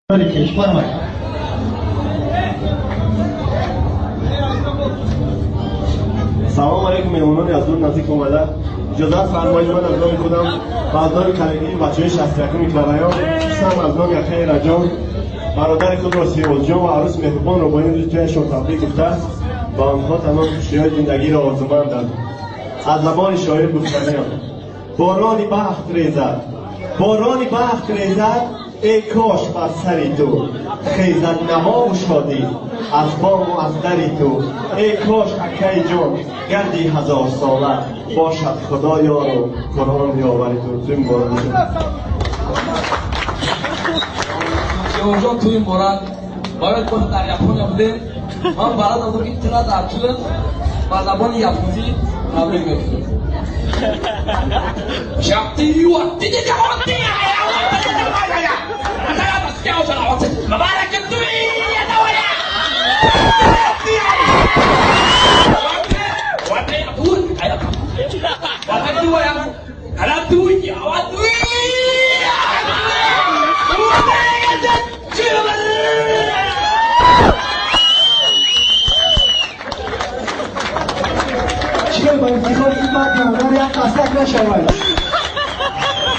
Кишвар. Салом алейкум, меҳмонони аз дур наздик омада. Иҷозат фармоед, ман аз номи худам ва аз номи коллективи бачаҳои 61 микрорайон, хусусан аз номи акаи Раҷон, бародари худро Сиёзҷон ва арӯси меҳрубонро бо ин рӯзи тӯяшон табрик гуфта, ба онҳо тамоми хушиҳои зиндагиро орзумандам. Аз забони шоир гуфтаниям: борони бахт резад, борони бахт резад, эй кош бар сари ту хезад навову шодӣ аз бому аз дари ту. Эй кош, акаи ҷон, гарди ҳазорсола бошад Худо ёру Қуръон ёвари ту. Тӯй муборак бошад. Сиёжон, тӯй муборак. Барои ко дар Япония будем, ман балад будам, ки тура дар тӯ ба забони японӣ табрик мекунам. Чӣ ба ифтихори ин марди ҳунар як қасдак нашавад?